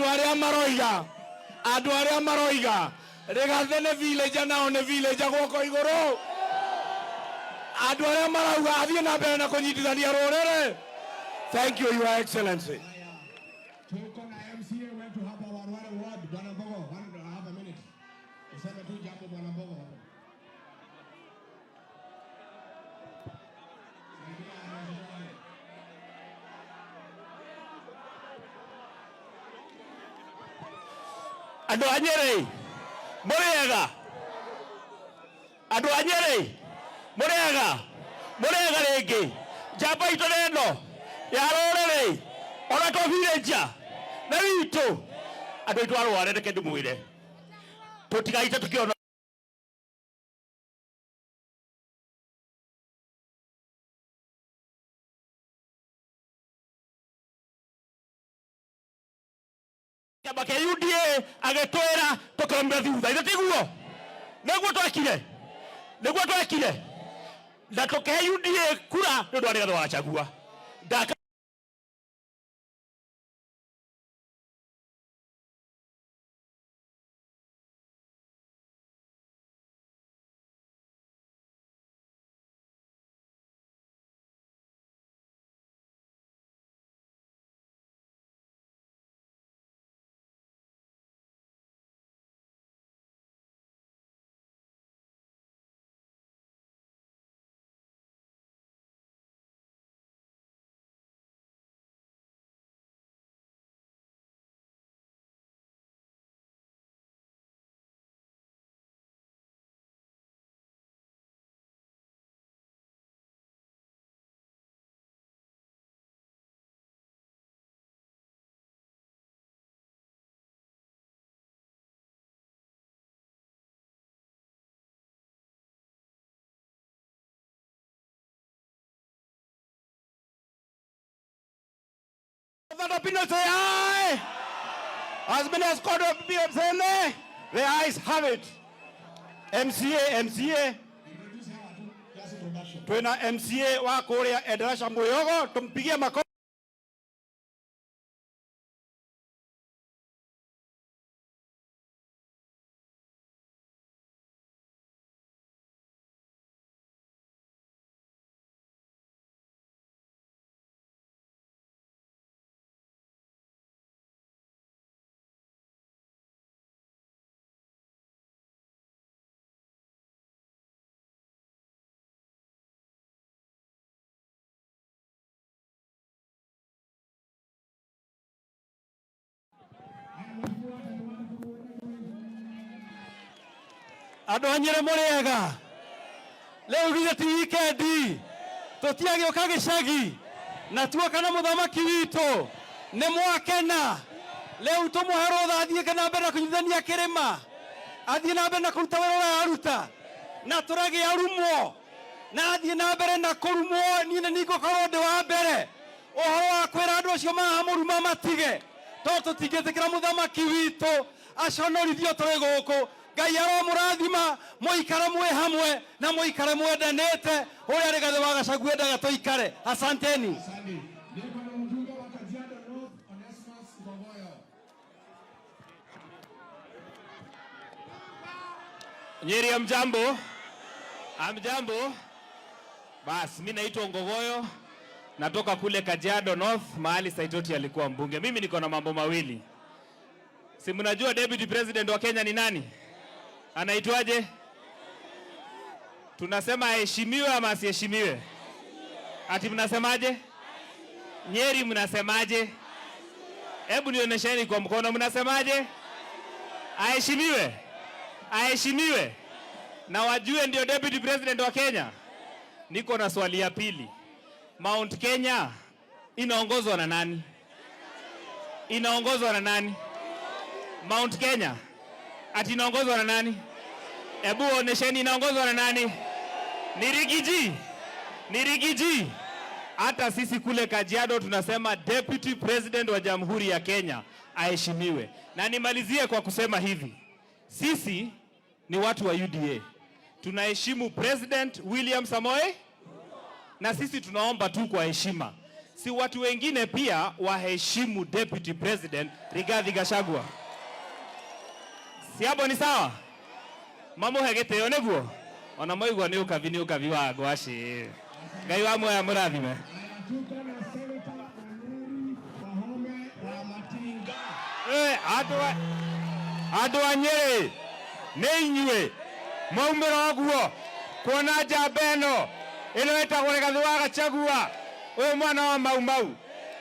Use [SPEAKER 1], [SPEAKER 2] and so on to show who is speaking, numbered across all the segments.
[SPEAKER 1] Andũ arĩa maroiga, andũ arĩa maroiga Rigathi nĩ villager, nao nĩ villager, guoko igũrũ. Andũ arĩa marauga athiĩ na mbere na kũnyitithania rũrĩrĩ. Thank you, Your Excellency.
[SPEAKER 2] Tuko na MCA wetu hapa wa Rware Ward, Bwana Mbogo, one and a half a minute. Useme tu jambo, Bwana Mbogo hapo. Saidia Rware.
[SPEAKER 1] Andũ a Nyĩrĩ mũrĩega, andũ a Nyĩrĩ mũrĩega, mũrĩega rĩngĩ. Njamba itũ nĩ ĩno ya rũrĩrĩ, ona to villager nĩ witũ. Andũ aitũ a Rware, reke ndĩmwĩre, tũtigaite tũkĩona kĩama kĩa UDA agĩtwĩra tũkĩrũmĩra thutha. Ithe tiguo? Nĩguo twekire, nĩguo twekire, na tũkĩhe UDA kura nĩ ũndũ wa Rigathĩ wa Gachagua. Ndaka
[SPEAKER 3] That opinion say aye. As many as called up say nay. The ayes have it. MCA, MCA.
[SPEAKER 2] Introduce hawa tu, just introduction.
[SPEAKER 3] Twina MCA wa kuria Endarasha Muyogo, tumpigie makofi.
[SPEAKER 1] Andũ a Nyĩrĩ mũrĩega, rĩu githĩ ti wikendi tũtiagĩũka gĩcagi na tuoka na mũthamaki witũ? Nĩ mwakena? Rĩu tũmũhe rũtha athiĩ na mbere na kũnyitithania kĩrĩma, athiĩ na mbere na kũruta wĩra ũrĩa aruta, na tũragĩa rumwo na athiĩ na mbere na kũrumwo. Niĩ nĩ ningũkorwo ndĩ wa mbere ũhoro wa kwĩra andũ acio maramũruma matige, tondũ tũtingĩtĩkĩra mũthamaki witũ aconorithio tũrĩ gũkũ. Ngai aromũrathima, mũikare mwĩ hamwe na mũikare mwendanĩte ũrĩa Rigathĩ wa Gachagua endaga tũikare. Asanteni.
[SPEAKER 2] Asante. Niko na mjumbe wa Kajiado North, Onesmus Ngogoyo.
[SPEAKER 4] Nyeri amjambo? Amjambo? Bas, mi naitwa Ngogoyo, natoka kule Kajiado North, mahali Saitoti alikuwa mbunge. Mimi niko na mambo mawili. Si mnajua deputy president wa Kenya ni nani? Anaitwaje? Tunasema aheshimiwe ama asiheshimiwe? Ati mnasemaje? Nyeri mnasemaje? Hebu nionyesheni kwa mkono, mnasemaje? Aheshimiwe? Aheshimiwe? Na wajue ndio deputy president wa Kenya. Niko na swali ya pili. Mount Kenya inaongozwa na nani? Inaongozwa na nani? Mount Kenya ati inaongozwa na nani? Hebu onesheni inaongozwa na nani? Ni Rigiji? Ni Rigiji? Hata sisi kule Kajiado tunasema deputy president wa Jamhuri ya Kenya aheshimiwe. Na nimalizie kwa kusema hivi, sisi ni watu wa UDA, tunaheshimu President William Samoei, na sisi tunaomba tu kwa heshima. Si watu wengine pia waheshimu Deputy President Rigathi Gachagua. Si hapo ni sawa? Mamuhe gĩtĩo nĩguo? Ona maigua nĩ ũkabi nĩ ũkabi wa ngwacĩ. Ngai wa muoya mũrathime.
[SPEAKER 2] Tuko na Senator Nyeri Wahome wa Matinga.
[SPEAKER 3] Eh, andũ a Nyeri nĩ inyuĩ mwaumĩra ũguo kuona njamba ĩno ĩno ĩtagwo Rigathi wa Gachagua, ũyũ mwana wa Mau Mau.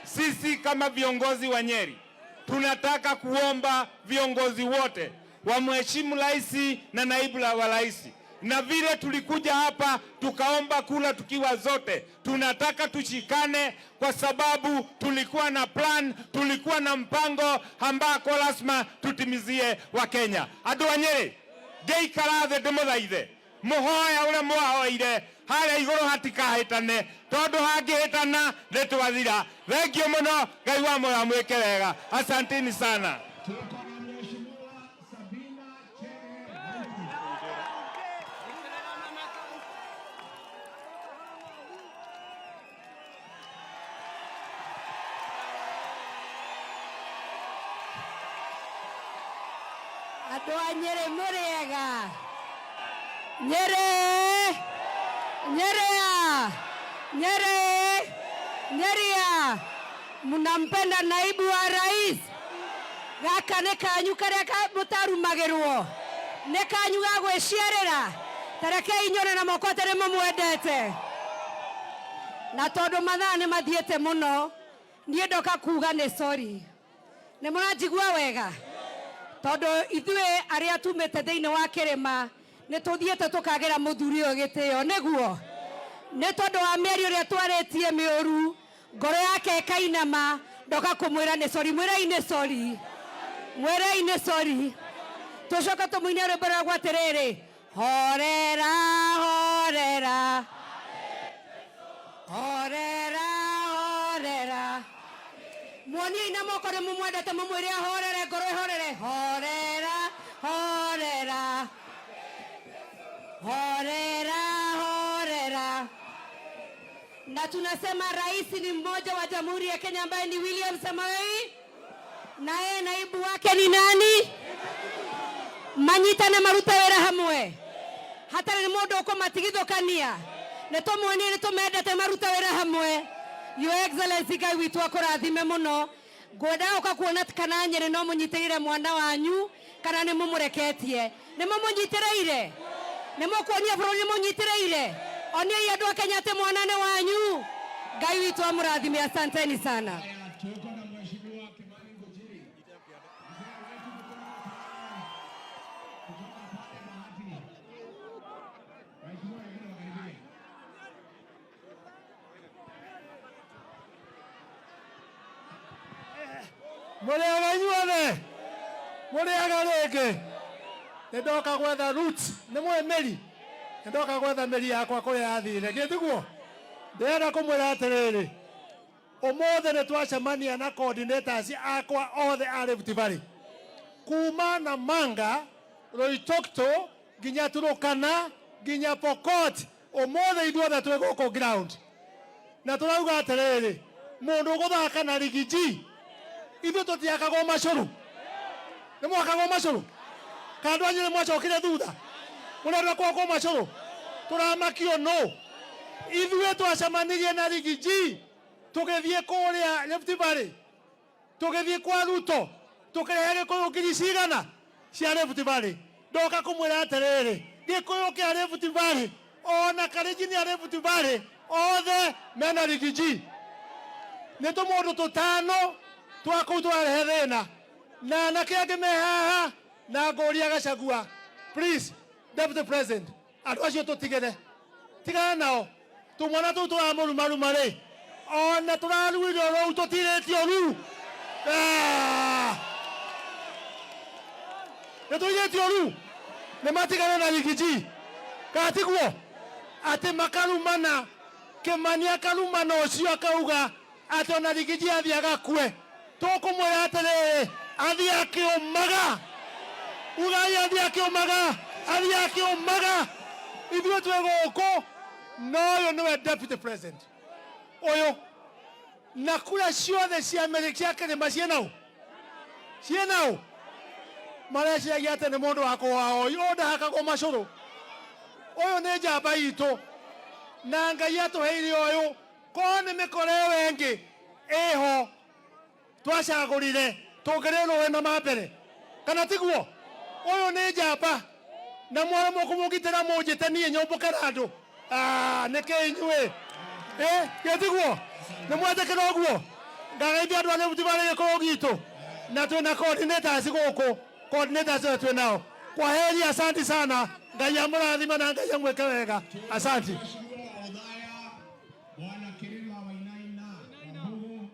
[SPEAKER 3] Sisi kama viongozi wa Nyeri tunataka kuomba viongozi wote wamheshimu rais na naibu wa rais, na vile tulikuja hapa tukaomba kula tukiwa zote, tunataka tushikane kwa sababu tulikuwa na plan, tulikuwa na mpango ambako lazima tutimizie Wakenya. Andũ a Nyeri ngĩikara thĩ ndĩmũthaithe mũhoya ũrĩa mwahoire harĩa igũrũ hatikahĩtane, tondũ hangĩhĩtana nĩ twathira. Thengiũ mũno, Ngai wa muoyo amwĩke wega. Asanteni sana.
[SPEAKER 2] Tuko na Mheshimiwa Sabina Chege Naiti.
[SPEAKER 5] Andũ a Nyeri mũrĩega? Nyeri, Nyeria, Nyeri, Nyeria, mnampenda naibu wa rais? Gaka nĩ kanyu karĩa mũtarumagĩrwo, nĩ kanyu ga gwĩciarĩra. Ta rekei nyone na moko atĩ nĩ mũmwendete. Na tondũ mathaa nĩ mathiĩte mũno, niĩ ndoka kuga nĩ sorry. Nĩ mũranjigua wega? Tondũ ithuĩ arĩa tumĩte thĩinĩ wa kĩrĩma nĩ tũthiĩte tũkagĩra mũthuri ũyũ gĩtĩo, nĩguo? Nĩ tondũ wa mĩario ĩrĩa twarĩtie mĩũru, ngoro yake ĩkainama, ndoka kũmwĩra nĩ sorry. Mwĩrei nĩ sorry, mwĩrei nĩ sorry. Tũcoke tũmũine rwĩmbo rwagwo atĩrĩrĩ, horera horera horera horera. Muoniei na moko nĩ mũmwendete, mũmwĩre ahorere, ngoro ĩhorere. Horera horera horera horera. Na tunasema rais ni mmoja wa Jamhuri ya Kenya ambaye ni William Samoei, na yeye naibu wake ni nani? Manyitane marute wĩra hamwe, hatarĩ mũndũ ũkũmatigithũkania. Nĩ tũmuonie nĩ tũmendete, marute wĩra hamwe. Your Excellency, Ngai witũ akũrathime mũno. Ngwenda gũka kuona kana Nyeri no mũnyitĩrĩre mwana wanyu kana nĩ mũmũreketie. Nĩ mũmũnyitĩrĩire? Nĩ mũkuonia bũrũri nĩ mũnyitĩrĩire? Oniai andũ a Kenya atĩ mwana nĩ wanyu. Ngai witũ amũrathime. Asanteni sana.
[SPEAKER 2] Haya, tuko na Mheshimiwa Kimani Ngunjiri. Mzee wetu kutoka pale Bahati. Waheshimiwa wengine wakaribie.
[SPEAKER 6] Mũrĩega inyuothe, mũrĩega rĩngĩ. Nĩ ndoka gwetha roots, nĩ mũĩ mĩri? Nĩ ndoka gwetha mĩri yakwa kũrĩa yathire, gĩtiguo? Ndĩrenda kũmwĩra atĩrĩrĩ, ũmũthĩ nĩ twacemania na coordinators akwa othe a Rift Valley, kuma Namanga, Loitoktok nginya Turukana nginya Pokot. Ũmũthĩ ithuothe twĩ gũkũ ground na tũrauga atĩrĩrĩ, mũndũ ũgũthaka na Riggy G, ithuĩ tũtiakagwo macũrũ. Nĩ mwakagwo macũrũ? Kana andũ a Nyeri mwacokire thutha? Mũrenda kwakwo macũrũ? Tũramakio nũ? Ithuĩ twacemanirie na Riggy G tũgĩthiĩ kũrĩa Rift Valley, tũgĩthiĩ kwa Ruto, tũkĩrehe gĩkũyũ ngiri cigana cia Rift Valley. Ndoka kũmwĩra atĩrĩrĩ, gĩkũyũ kĩa Rift Valley ona Kalenjin ya Rift Valley othe mena Riggy G. Nĩ tũmũndũ tũtano twa kũu tũrarehe thĩna, na anake angĩ me haha na ngũria Gachagua, please Deputy President, andũ acio tũtigĩre, tigana nao. Tũmwana tũu tũramũrumaruma rĩ, ona tũraruire rũu tũtirĩtio ru. Nĩ tũirĩtio ru, nĩ matigane na Riggy G. Kana tiguo? Atĩ makarumana, Kimani akarumana ũcio akauga atĩ ona Riggy G athiĩ agakue. Tũkũmwĩra atĩrĩrĩ, athiĩ akĩũmaga. Ugai athiĩ akĩũmaga, athiĩ akĩũmaga. Ithuĩ twĩ gũkũ, no ũyũ nĩwe Deputy President. Ũyũ Na kura ciothe cia mĩrĩ cia kĩrĩma ciĩnau ciĩnau mareciragia atĩ nĩ mũndũ wa kũhoi ũyũ ndahakagwo macũrũ. Ũyũ nĩ njamba itũ na Ngai atũheire ũyũ korwo nĩ mĩkora ĩyo ĩngĩ ĩho twacagũrire tũngĩrĩ rũĩ na ma mbere kana tiguo. Ũyũ nĩ njamba na mwaremwo kũmũgitĩra mũnjĩte niĩ nyũmbũke na andũ. Nĩkĩ inyuĩ gĩtiguo nĩ mwetĩkĩra ũguo? Ngageithia andũ a Rift Valley gĩkũyũ gitũ na twĩna coordinators gũkũ, coordinators othe twĩ nao. Kwa heri, asanti sana. Ngai amũrathime na Ngai amwĩke wega. Asanti.
[SPEAKER 2] Mheshimiwa wa Othaya Bwana Kirima Wainaina Wambugu,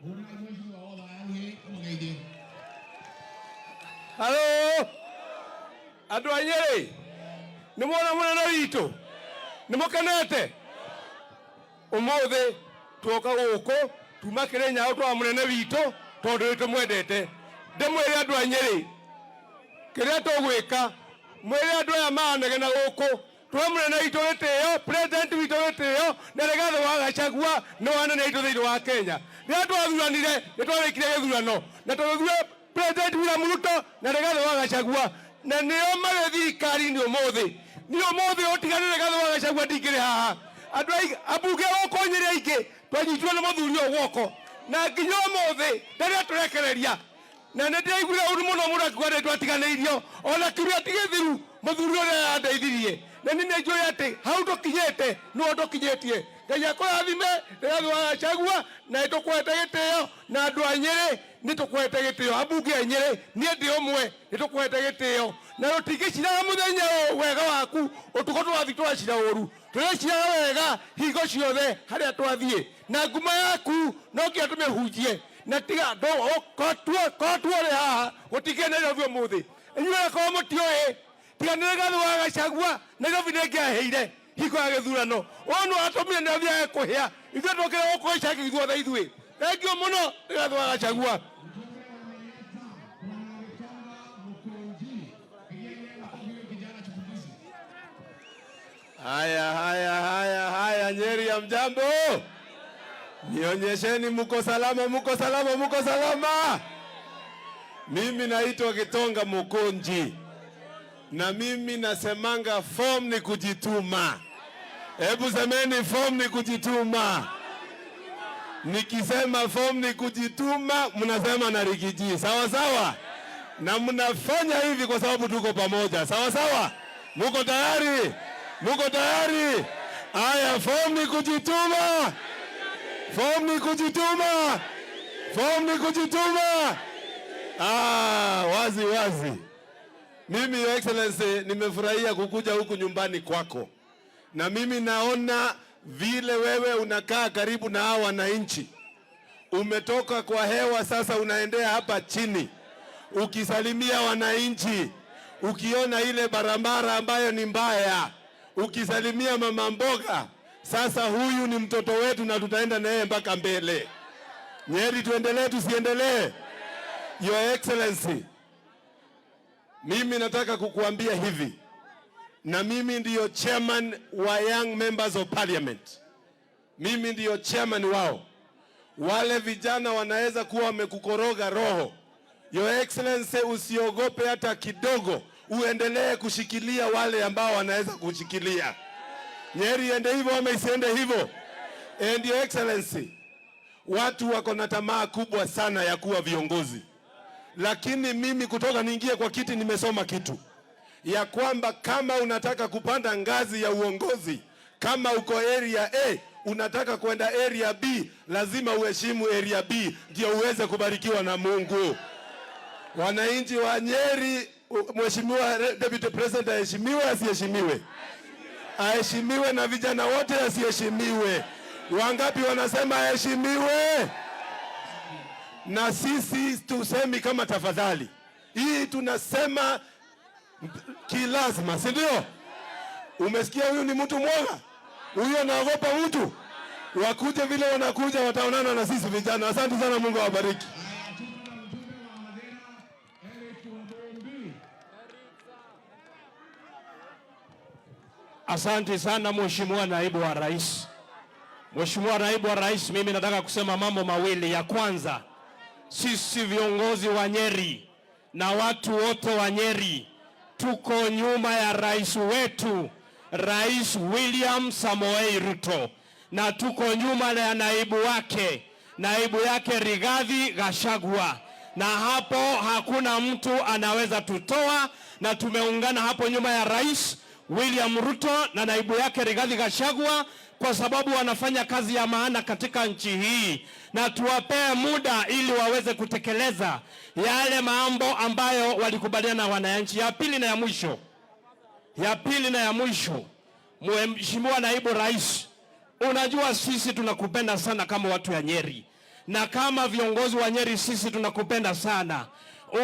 [SPEAKER 2] hũra Mheshimiwa wa Othaya rũhĩ ũmũgeithie.
[SPEAKER 3] Halo, andũ a Nyĩrĩ, nĩ mwona mũnene witũ, nĩ mũkenete? Ũmũthĩ tuoka gũkũ tuma Kĩrĩnyaga twa mũnene witũ tondũ nĩ tũmwendete. Ndĩmwĩre andũ a Nyĩrĩ kĩrĩa tũgwĩka, mwĩre andũ aya maranegena gũkũ tũhe mũnene witũ gĩtĩo, president witũ gĩtĩo, na Rigathĩ wa Gachagua nĩ wanene witũ thĩinĩ wa Kenya. Rĩrĩa twathuranire nĩ twarĩkire gĩthurano na tũgĩthura President William Ruto na Rigathĩ wa Gachagua, na nĩo marĩ thirikari-inĩ ũmũthĩ. Niĩ ũmũthĩ ũtigane Rigathĩ wa Gachagua ndingĩrĩ haha. Andũ ambunge gũkũ Nyĩrĩ aingĩ twanyitirwo nĩ mũthuri ũyũ guoko na nginya ũmũthĩ ndarĩ atũrekereria, na nĩ ndĩraiguire ũru mũno mũno akiuga nĩ twatiganĩirio ona kiumia ti gĩthiru mũthuri ũrĩa arandeithirie, na niĩ nĩ njũĩ atĩ hau tũkinyĩte nĩho tũkinyĩtie. Ngai akũrathime Rigathĩ wa Gachagua, na nĩ tũkũhete gĩtĩo, na andũ a Nyĩrĩ nĩ tũkũhete gĩtĩo, ambunge a Nyĩrĩ niĩ ndĩ ũmwe nĩ tũkũhete gĩtĩo, na tũtingĩciraga mũthenya ũyũ wega waku ũtukũ tũrathiĩ tũracira ũru, tũrĩciraga wega hingo ciothe harĩa twathiĩ, na nguma yaku no nginya tũmĩhunjie, na tiga korwo tuorĩ haha gũtingĩrĩ Nairobi ũmũthĩ. Inyuĩ korwo mũtiũĩ tiga nĩ Rigathĩ wa Gachagua Nairobi nĩ ĩngĩahĩire hingo ya gĩthurano. Ũyũ nĩ watũmire Nairobi yage kũhĩa, ithuĩ tũkĩre gũkũ gĩcagi ithuothe ithuĩ. Thengiũ mũno Rigathĩ wa Gachagua.
[SPEAKER 2] Mjumbe wa Mayeta Bwana Gitonga Mukunji, pigia yeye makofi huyo kijana chipukizi.
[SPEAKER 7] Haya, haya, haya, haya, Nyeri ya mjambo, nionyesheni muko salama, muko salama, muko salama. Mimi naitwa Gitonga Mukunji na mimi nasemanga form ni kujituma. Hebu semeni form ni kujituma. Nikisema form ni kujituma, mnasema na Riggy G, sawa sawa? Na mnafanya hivi kwa sababu tuko pamoja, sawa sawa? Muko tayari? Muko tayari? Aya, form ni kujituma, form ni kujituma, form ni kujituma. Ah, wazi wazi. Mimi Your Excellency, nimefurahia kukuja huku nyumbani kwako, na mimi naona vile wewe unakaa karibu na hawa wananchi. Umetoka kwa hewa sasa unaendea hapa chini, ukisalimia wananchi, ukiona ile barabara ambayo ni mbaya, ukisalimia mama mboga. Sasa huyu ni mtoto wetu na tutaenda na yeye mpaka mbele. Nyeri, tuendelee tusiendelee? Your Excellency, mimi nataka kukuambia hivi, na mimi ndiyo chairman wa Young Members of Parliament. Mimi ndiyo chairman wao. Wale vijana wanaweza kuwa wamekukoroga roho. Your Excellency, usiogope hata kidogo, uendelee kushikilia wale ambao wanaweza kushikilia. Nyeri ende hivyo ama isiende hivyo? And Your Excellency, watu wako na tamaa kubwa sana ya kuwa viongozi, lakini mimi kutoka niingie kwa kiti nimesoma kitu ya kwamba kama unataka kupanda ngazi ya uongozi, kama uko area A unataka kwenda area B, lazima uheshimu area B ndio uweze kubarikiwa na Mungu. Wananchi wa Nyeri, Mheshimiwa Deputy President aheshimiwe asiheshimiwe? Aheshimiwe na vijana wote asiheshimiwe? Wangapi wanasema aheshimiwe? Na sisi tusemi kama tafadhali, hii tunasema kilazima, si ndio? Umesikia, huyu ni mtu mwoga, huyu anaogopa mtu. Wakuje vile wanakuja, wataonana na sisi vijana. Asante sana, Mungu awabariki.
[SPEAKER 2] Haya, tuko na mjumbe wa Mathira Eric Wabombi.
[SPEAKER 1] Asante sana Mheshimiwa Naibu wa Rais. Mheshimiwa Naibu wa Rais, mimi nataka kusema mambo mawili. Ya kwanza, sisi viongozi wa Nyeri na watu wote wa Nyeri tuko nyuma ya rais wetu, Rais William Samoei Ruto, na tuko nyuma ya naibu wake, naibu yake Rigathi Gachagua, na hapo hakuna mtu anaweza tutoa, na tumeungana hapo nyuma ya Rais William Ruto na naibu yake Rigathi Gachagua kwa sababu wanafanya kazi ya maana katika nchi hii, na tuwapee muda ili waweze kutekeleza yale mambo ambayo walikubaliana na wananchi. Ya pili na ya mwisho, ya pili na ya mwisho, Mheshimiwa Naibu Rais, unajua sisi tunakupenda sana kama watu ya Nyeri na kama viongozi wa Nyeri, sisi tunakupenda sana.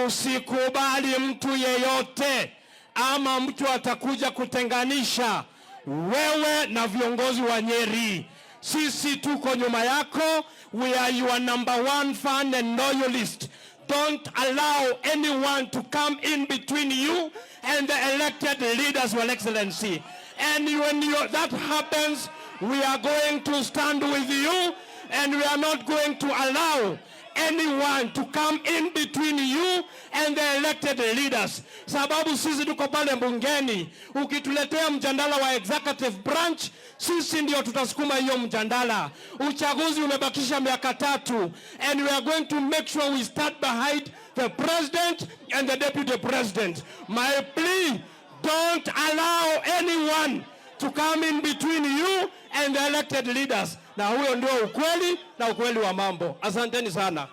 [SPEAKER 1] Usikubali mtu yeyote ama mtu atakuja kutenganisha wewe na viongozi wa Nyeri. Sisi tuko nyuma yako, we are your number one fan and loyalist. Don't allow anyone to come in between you and the elected leaders, Your Excellency. And when that happens, we are going to stand with you and we are not going to allow anyone to come in between you and the elected leaders, sababu sisi tuko pale bungeni. Ukituletea mjadala wa executive branch, sisi ndio tutasukuma hiyo mjadala. Uchaguzi umebakisha miaka 3 and we are going to make sure we start behind the president and the deputy president. My plea, don't allow anyone to come in between you and the elected leaders. Na huyo ndio ukweli na ukweli wa mambo. Asanteni sana.